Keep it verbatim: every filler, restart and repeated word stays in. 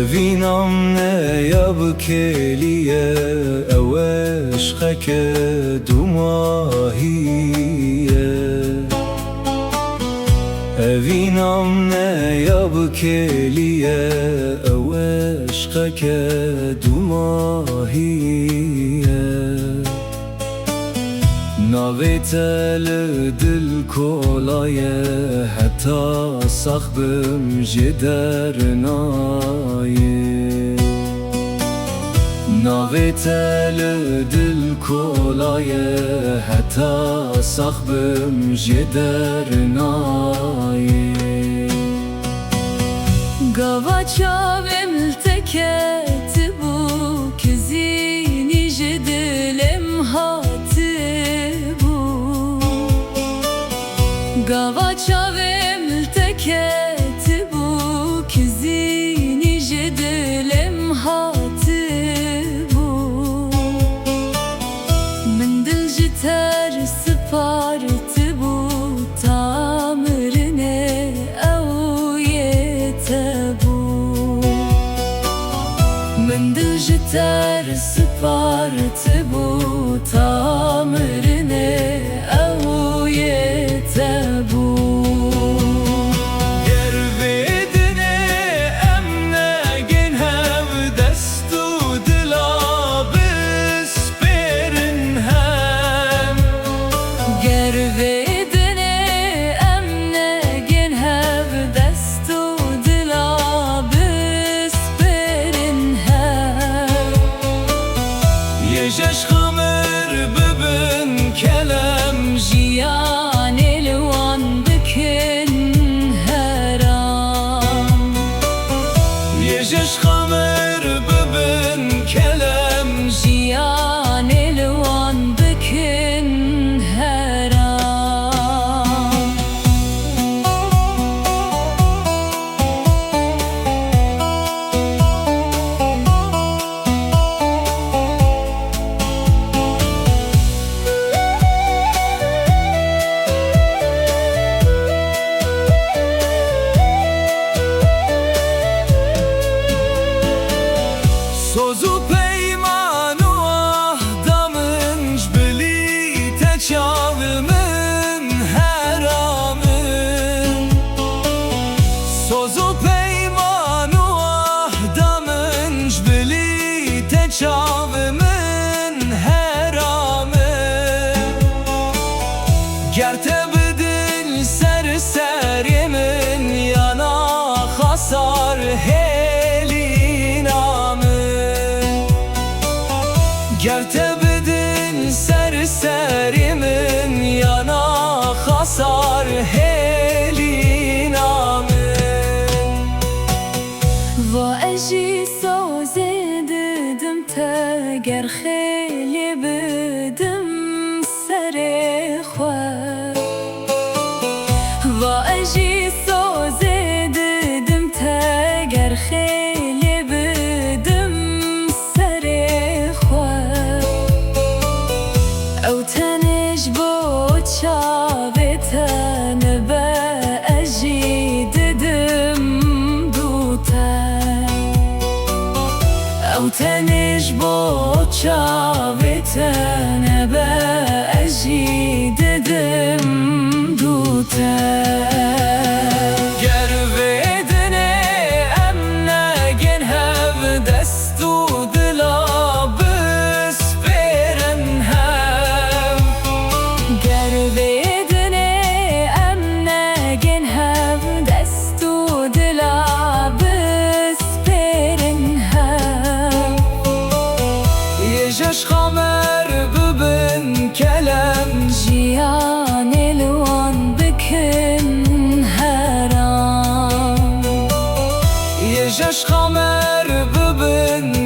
Evîna min e ya bi kêlî ye, ew eşqeke dûmahî ye. Evîna min e ya bi kêlî ye, ew eşqeke dûmahî ye. Navê te li dil kola ye, heta sax bim jê dernayê. Navê te li dil kola ye, heta sax bim jê dernayê. Gava çavêm li te ketibû, kizînî ji dilê min hatibû. Gava çavêm li te ketibû, kizînî ji dilê min hatibû. Min dil ji te re sipar tibû, ta mirinê ew yê te bû. Min dil ji te re sipar tibû, ta mirinê ew yê te bû. Ger vê dinê em negên hev dest û dila bi spêrin hev. Ger vê dinê em negên hev dest û dila bispêrin hev. Yê ji eşqa mir bibin kelem, jiyanê li wan bikin heram. Yê ji eşqa mir bibin kelem, jiyanê li wan bikin heram. Soz û peyman û ahda min ji bilî te çav min heram in. Soz û peyman û ahda min ji bilî te çav min heram in. Ger te bidin ser serê min, yana xasar hêlîna min. Ger te bidin ser serê min, yana xasar hêlîna min. Va ez jî sozê didim te, ger xêlê bidim serê xwe. Va ez jî sozê didim te, ger xêlê bidim serê xwe. Ew tenê ji bo çavê te nebe, ez jî didim dû te. Ew tenê ji bo çavê te nebe, ez jî didim dû te. Ger vê dinê em negên hev dest û dila bispêrin hev. Ger vê dinê em negên hev dest û dila bispêrin Eşqa me re bibin